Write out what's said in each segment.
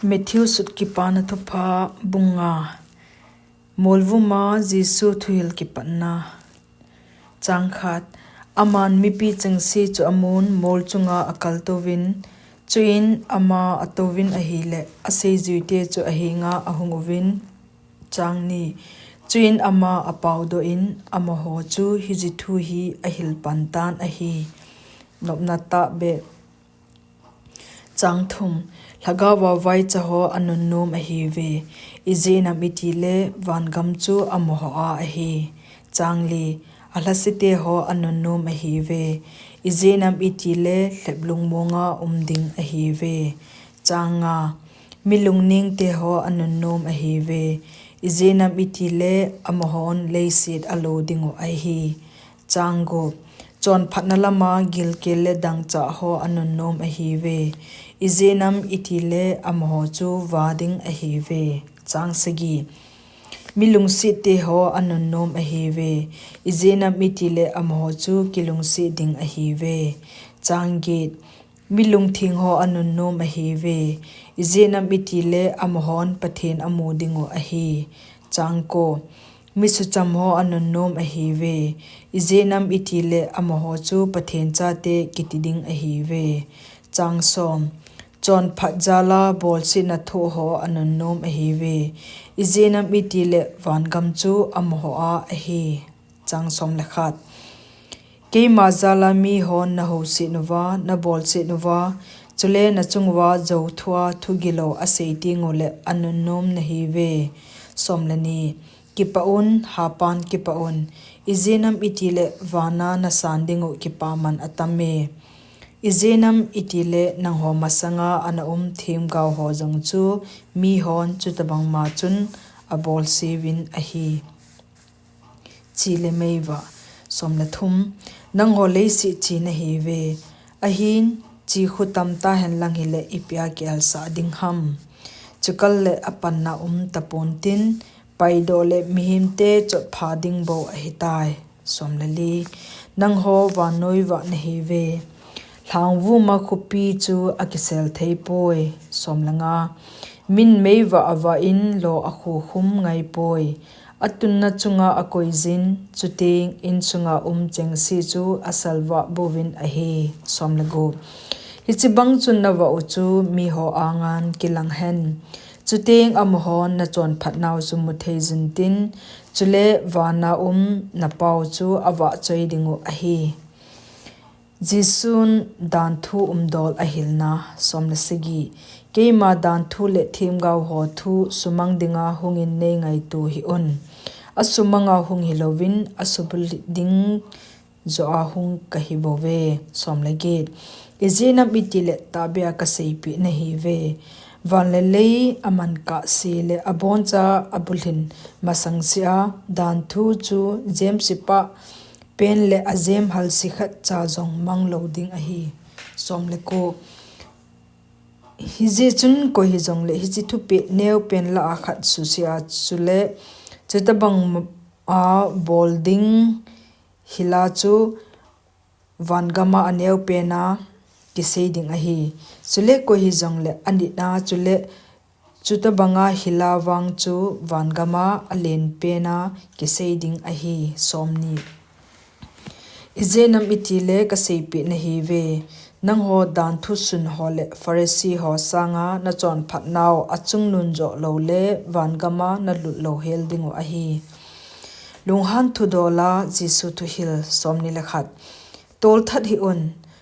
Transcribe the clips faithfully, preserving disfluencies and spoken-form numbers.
Matthew sut Kipana Thupha bung nga. Molvuma Jesu thuhil kipatna. Chang khat. Aman mipi chengse chu amun mol chunga akal touvin, chuin ama atouvin ahile, aseijuite chu ahenga ahung uvin. Chang ni. Chuin ama apaudoh in, amaho chu hiche thu hi ahil pan tan ahi. Nopna tahbeh. Chang thum. Lhagao vaicha ho anunnom ahiuve. Ijeh inem itile vangam chu amaho a ahi. Chang li. Alhasete ho anunnom ahiuve. Ijeh inem itile lheplung monga um ding ahiuve. Chang nga. Mi lungnengte ho anunnom ahiuve. Ijeh inem itile amahon leiset alo dingu ahi. Chang gup. Chonphatna lama gilkel le dangchah ho anunnom ahiuve. Ijeh inem itile amaho chu va ding ahiuve. Chang sagi. Mi lungset te ho anunnom ahiuve. Ijeh inem itile amaho chu kilungset ding ahiuve. Chang get. Mi lungtheng ho anunnom ahiuve. Ijeh inem itile amahon Pathen amu dingu ahi. Chang ko. Mi sucham ho anunnom ahiuve. Ijeh inem itile amaho chu Pathen chate kiti ding ahiuve. Chang som. Chonphat jala bolsetna thoh ho anunnom ahiuve. Ijeh inem itile vangam chu amaho a ahi. Chang som le khat. Keima jala mihon nahouset uva, nabolset uva, chule nachung uva jou thua thugilou asei tengule anunnom nahiuve. Som le ni. Kipah un, hapan kipah un. Ijeh inem itile vana nasan dingu kipaman atame. Ijeh inem itile nangho masanga ana um themgao ho jong chu mihon chutobang ma chun abolseuvin ahi. Chi le meivah. Som le thum. Nangho leiset chi nahiuve. Ahin, chi khu tamta henlang hile ipia kielsah ding ham. Chukal le apanna um tapon tin, paidoh le mihemte chotpha ding bou ahitai. Som le li. Nangho vannoi vah nahiuve. Lhangvuma khopi chu akisel thei poi. Som le nga. Min meivah avah in lo akhukhum ngai poi. Atunna chunga akoijin, chuteng insunga um chengse chu asalvah bouvin ahi. Som le gup. Hiche bang chun navah u chu miho angan kilang hen. Chuteng amahon nachonphatnau chu muthei jintin, chule vana um napau chu avahchoi dingu ahi. Jesun danthu umdol ahilna. Som le sagi. Keima danthu le themgao ho thu sumang dinga hungin neingaito hih un. Asumanga hung hilouvin, asubulhit ding joh a hung kahibouve. Som le get. Ijeh inem itile tahbeh a kaseipeh nahiuve. Van le lei aman kahse le aboncha abulhin masangsea danthu chu jemse pah pen le ajem halse khatcha jong manglou ding ahi. Som le ko. Hijeh chun koi hijongle hiche thupeh neopen lah a khat suse a chule chutobang a bol ding hila chu vangama aneopena kisei ding ahi. Chule koi hijongle anitna chule chutobanga hila vang chu vangama alenpena kisei ding ahi. Som ni. Ijeh inem itile kaseipeh nahiuve. Nangho danthu sun ho le Pharisee ho sanga nachonphatnau achungnun joh loule vangama nalut louhel dingu ahi. Lunghan thudola Jesu thuhil. Som ni le khat. Tolthat hih un.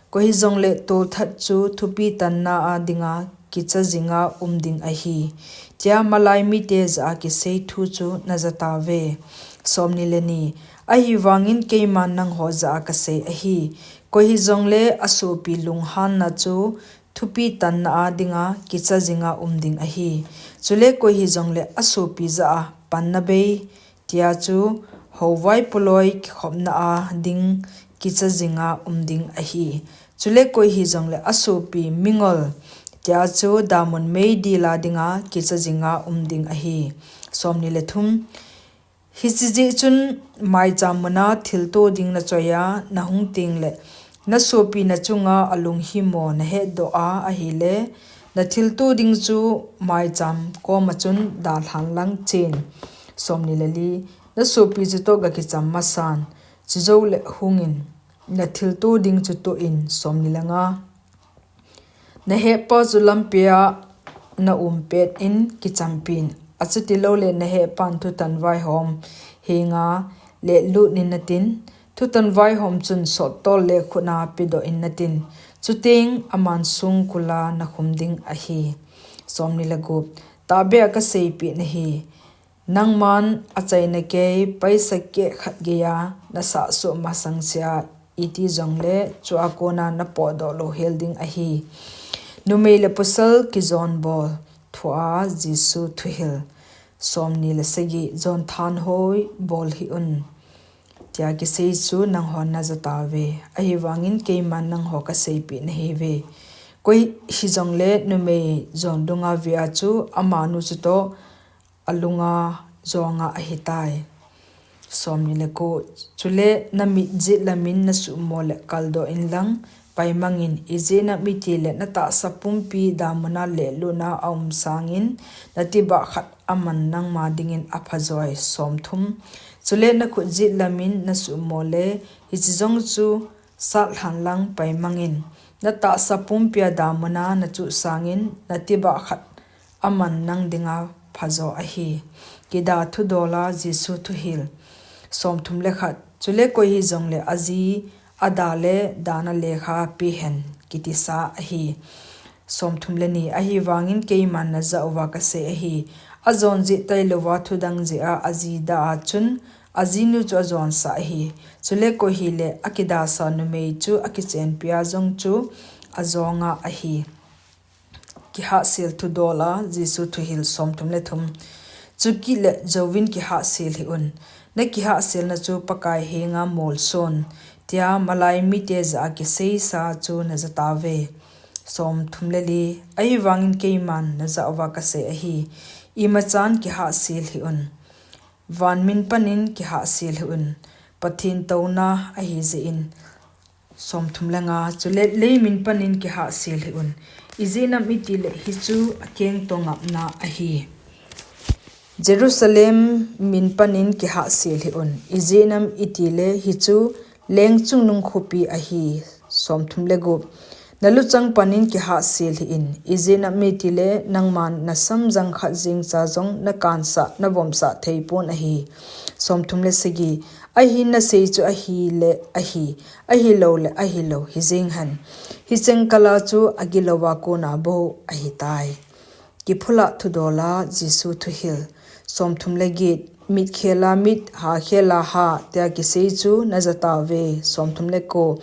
Koi hijongle tolthat chu thupi tanna a dinga kicha jinga um ding ahi, tia malai mite jah a kisei thu chu najatauve. Som ni le ni. Ahivangin keiman nangho jah a kasei ahi. Koi hijongle asopi lunghanna chu thupi tanna a dinga kicha jinga um ding ahi. Chule koi hijongle asopi jah a panna bei, tia chu houvai poloi kikhopna a ding kicha jinga um ding ahi. Chule koi hijongle asopi mingol, tia chu damun meidila dinga kicha jinga um ding ahi. Som ni le thum. Hiche jeh chun maicham muna thilto ding nachoiya nahung tengle, nasopi nachunga alunghimo nahetdoh a ahile, Na thilto ding chu maicham koma chun dalhan lang chen. Somni le li. Na sopi chutoh gakicham masan, chujou le hungin na thilto ding chu toh in. Somni le nga. Na hepa chu lampia na um pet in kichampin, achuti lou le na hepan thutan vaihom henga le lut in natin, thutan vaihom chun sottol le khutna pedoh in natin, chuteng aman sungkula na khum ding ahi. Somni le gup. Tahbeh a kaseipeh nahi, nangman achaina kei paisa keh khat geiya na sahsoh masang sea iti jongle chua kona na potdoh louhel ding ahi. Numei le pasal kijon bol thua Jesu thuhil. Somni le sagi. Jon thanhoi bol hih un, tia kisei chu nanghon na ja tauve. Ahivangin keiman nangho kaseipeh nahiuve. Koi hijongle numei jon dunga vea chu amanu chutoh alunga jonga ahitai. Somni le ko. Chule na mit jetlamin na suhmo le kaldoh inlang, paimangin, ijeh inem itile na tahsa pumpi damuna lelutna aum sangin, na tibah khat aman nangma dingin aphajoi. Somthum. Chule na khut jetlamin na suhmo le hiche jong chu satlhan lang paimangin, na tahsa pumpia damuna na chuh sangin, na tibah khat aman nang dinga phajo ahi. Kida thudola Jesu thuhil. Somthum le khat. Chule koi hijongle aji ada le dana lekha pehen, kitisa ahi. Somthum le ni. Ahivangin keiman na jah uva kasei ahi, ajon jeh tailouva thudang jeh a aji dah a chun, ajinu chu ajonsah ahi. Chule koi hile akidasa numei chu akichenpia jong chu ajonga ahi. Kihahsel thudola Jesu thuhil. Somthum le thum. Chukit le jouvin kihahsel hih un, na kihahselna chu Pakai henga molson, tia malai mite jah a kiseisa chu na ja tauve. Somthum le li. Ahivangin keiman na jah uva kasei ahi, imachan kihahsel hih un, van min panin kihahsel hih un, Pathen touna ahi jeh in. Somthum le nga. Chule lei min panin kihahsel hih un, ijeh inem itile hichu akengto ngapna ahi. Jerusalem min panin kihahsel hih un, ijeh inem itile hichu leng chungnung khopi ahi. Somthum le gup. Na luchang panin kihahsel hih in, ijeh inem itile nangman na samjang khat jengcha jong na kansah, na vomsah theipon ahi. Somthum le sagi. Ahin nasei chu ahile ahi, ahiloule ahilou hijeng hen. Hicheng kala chu agilouva kona bou ahitai. Kiphula thudola Jesu thuhil. Somthum le get. Mit khela mit, ha khela ha, tia kisei chu na ja tauve. Somthum le ko.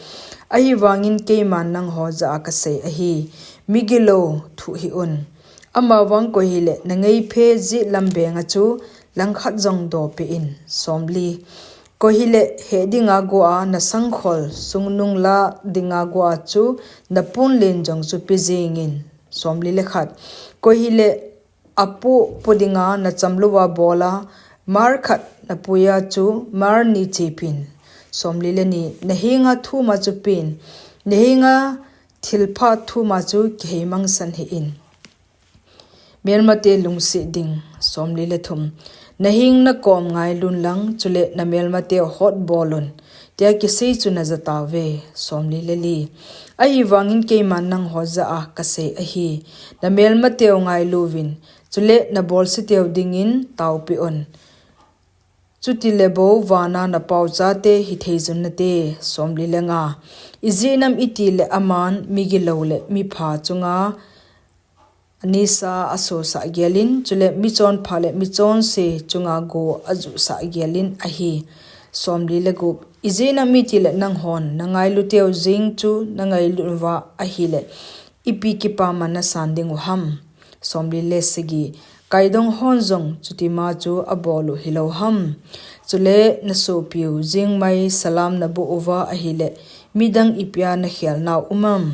Ahivangin keiman nangho jah a kasei ahi, migilou thuh hih un. Amavang koi hile na ngeiphe jetlam benga chu langkhat jong dopeh in. Somli. Koi hile heh dinga go a na sangkhol sungnung la dinga go a chu na ponlen jong chu pe jengin. Somli le khat. Koi hile apoh po dinga na chamlouva bola mar khat na puiya chu mar ni chepin. Somli le ni. Na henga thuma chu pen, na henga thilpha thuma chu kiheimangsan hih in. Melmate lungset ding. Somli le thum. Na heng na kom ngailun lang, chule na melmateu hotbol un, tia kisei chu na ja tauve. Somli le li. Ahivangin keiman nangho jah a kasei ahi, na melmateu ngailuvin, chule na bolseteu dingin taopeh un. Chutile bou vana na pao chate hithei jun nate. Somli le nga. Ijeh inem itile aman migilou le mipha chunga anisa asosah gelin, chule michonpha le michonse chunga go ajuhsah gelin ahi. Somli le gup. Ijeh inem itile nanghon na ngailuteu jeng chu na ngailut uva ahile, ipi kipama na san dingu ham? Somli le sagi. Kaidong hon jong chutima chu abol u hilou ham? Chule na sopiu jengmai salam na boh uva ahile, midang ipia na khelnau um am?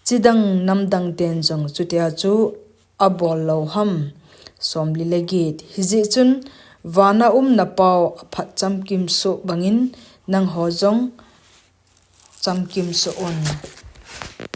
Chidang namdang ten jong chutia chu abol lou ham? Somli le get. Hijeh chun vana um na pao aphat chamkim soh bangin nangho jong chamkim soh un.